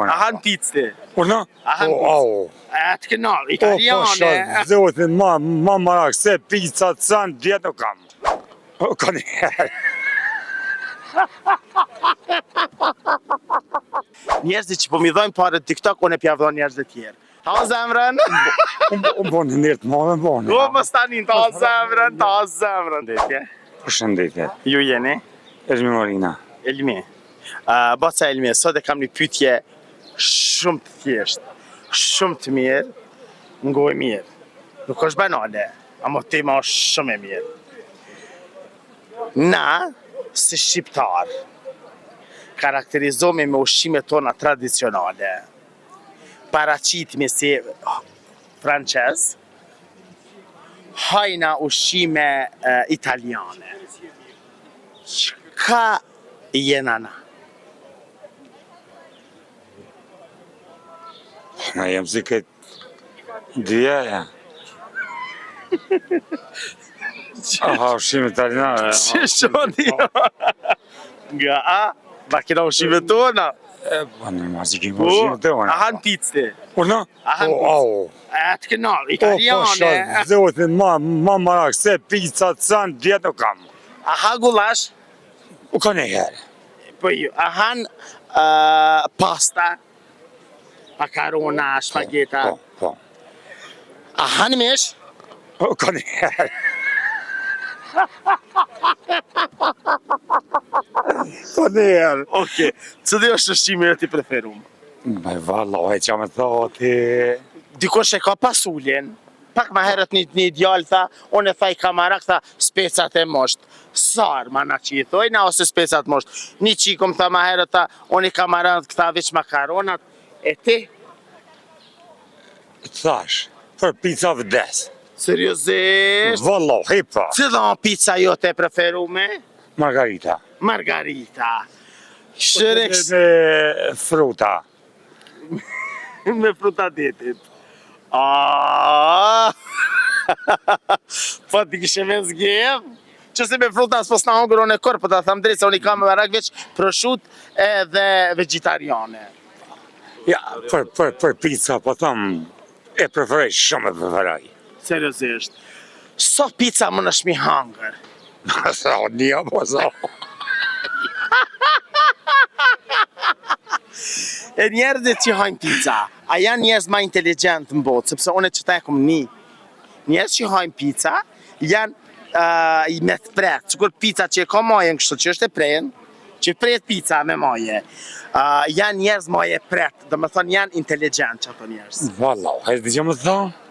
A han picë ti? Urdhno? A han Po, picë? au. A të kënall, O, po, italiane. pasha zotin, ma, ma marak, se pica të san, djetë nuk kam. O, ka një herë. Njerëzit që po m'i dhojnë pare TikTok, unë e pja dhon njerëzve tjerë. Ta zemrën. Unë unë bon një nërë të madhe, bon. Po mos tani, ta zemrën, ta zemrën. Përshëndetje. Përshëndetje. Ju jeni? Elmi Morina. Elmi. Uh, baca Elmi, sot e kam një pyetje shumë të thjeshtë, shumë të mirë, ngoj mirë. Nuk është banale, ama tema është shumë e mirë. Na, si shqiptar, karakterizohemi me ushqimet tona tradicionale. Paraqitemi si francez, hajna ushqime e, italiane. Çka jena na? Na jem si këtë dyja, ja. Aha, ushqime italiane. Që shoni? Nga a? Ba kena ushqime tona. E, po, normal që kemi Po, ushqime tona. a han picë ti? Urdhno? A han Po, picë? au. A të kënall, O, pasha italiane. zotin, ma, ma marak, se pica të san, djetë nuk kam. A ha gullash? U ka një herë. Po ju, a han uh, pasta? Makarona, spageta. Po, po. A han mish? Po, ka një herë. Ka një herë. Okej. Cili është ushqimi yt i preferuar? Me valla, e qa me thoti. Dikush e ka pasuljen. Pak ma herët një, një djalë tha, unë e tha i kam marak, tha, specat e mosht. Sarma na që i thojna, ose specat mosht. Një qikum tha ma herët, tha, unë i kam marak, tha, veç makaronat. E ti? Thash, për pizza vdes. Seriozisht? Valla, hipa. Cila pizza jote e preferume? Margarita. Margarita. Shërek Me fruta. me fruta detit. Aaaa. Po ti kishe me zgjedh? Që se me fruta s'po s'na hongër unë e kërë, po ta tham drejt se unë i kam me marak veç proshut edhe vegetariane. Ja, për, për, për pizza, po tham, e preferoj, shumë e preferoj. Seriozisht. Sa pizza më nësh mi hangër? Sa, një apo sa. E njerëzit që hajnë pizza, a janë njerëz ma inteligjent në botë, sepse unë që ta e kom një. Njerëz që hajnë pizza janë uh, me të prerë, sikur pizza që e ka majën kështu që është e prerë, që pret pizza me maje. Uh, janë njerëz maje pret, do me thonë janë inteligjent që ato njerëz. Valla, e di që më thonë?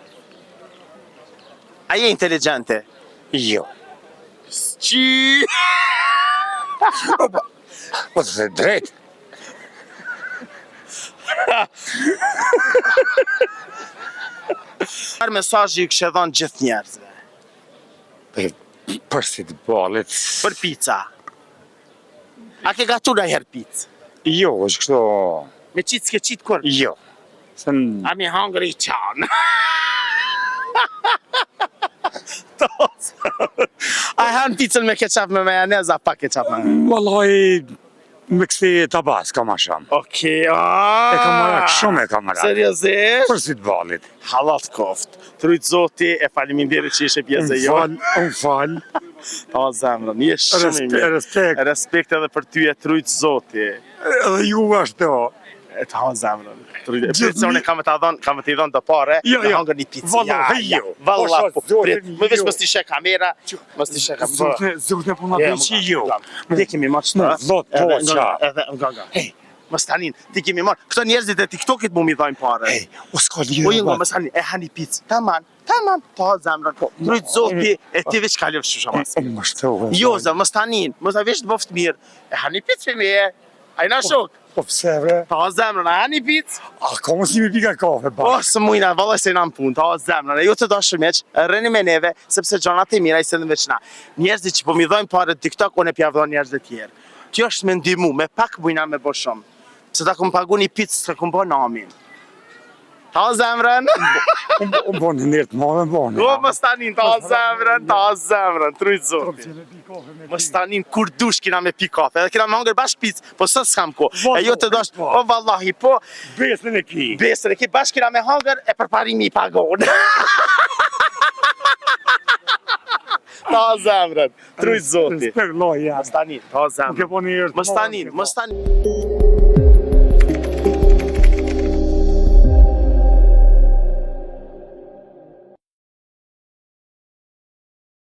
A je inteligjente? Jo. Qi! Po të the drejt. Çfarë mesazhi ju kishe dhënë gjithë njerëzve? Për, për si të ballit. Për pizza. A ke gatu ndonjëherë pizza? Jo, është kështu... Me qitë s'ke qitë kur? Jo. Se në... A mi hangër i qanë. A han pizzën me ketchup me majonez a pa ketchup me majonez? Wallahi, me kësi tabasko ma shumë. Okej, aaa. E kam marak, shumë e kam marak. Seriozisht? Për si të ballit. Hallall koft. T'rujt zoti e faleminderit që ishe pjesë e Unë jonë. fal, unë fal. Ta zemrën, je shumë i Respe- mirë. Respekt. Respekt edhe për ty e t'rujt zoti. Edhe ju ashtu. E ta ha zemrën. T'rujt. E Gjithë prit se unë kam të dhon, kam të i dhon të pare, Jo, me jo. hangër një pizza. Valla, Ja, hej, ja. jo. Valla, Posha po, zotin, prit. Më veç jo. mos t'i sheh kamera, mos t'i sheh kamera. Zotne, zotne po na Ja, bëj që jo. Ti kemi marrë Mu, çta. vlot, po, Edhe nga, qa. edhe nga nga. Hey, mos tanin, ti kemi marrë. Këto njerëzit e TikTokit mu mi dhajnë pare. Ej, o s'ka lidhje. Po jo, valla. mos tani, e hani pizza. Taman, taman, ta ha zemrën. Po, T'rujt zoti, e ti veç kalofsh shumë mas. E më shtu. Jo, zë, mos tanin, mos ta veç të bëft mirë. E hani pizza me e. Ai na shok. Po pse bre? Ta ha zemrën, a hani pizza? A ka mos imi pika kafe Po, ba. së mujna, valla se na në punë, ta ha zemrën. E ju të dashur miq, rreni me neve, sepse gjanat e mira i sjellin veç na. Njerëzit që po mi dhojnë pare TikTok, unë e pja dhon njerëzve tjerë. Kjo është me ndihmu, me pak mujna me bo shumë. Pse ta kom pagu një picë, s'ka kom bo namin. Ta zemrën. Unë unë bon një të madhe bon. O, mos tanin, ta zemrën, ta zemrën, t'rujt zoti. Mos tanin, kur dush kina me pi kafe, edhe kina me hangër bashkë picë, po sot s'kam ko. Po, E jo të dosh, po. o vallahi, po, Besën e ki. besën e ki bashkë kina me hangër, e përparimi i pagon. Ta zemrën, t'rujt zoti. Respekt, vlla, ja. Mos tanin, ta Nuk e zemrën. bon një herë të Mos madhe, tanin, ke mos bo. tanin.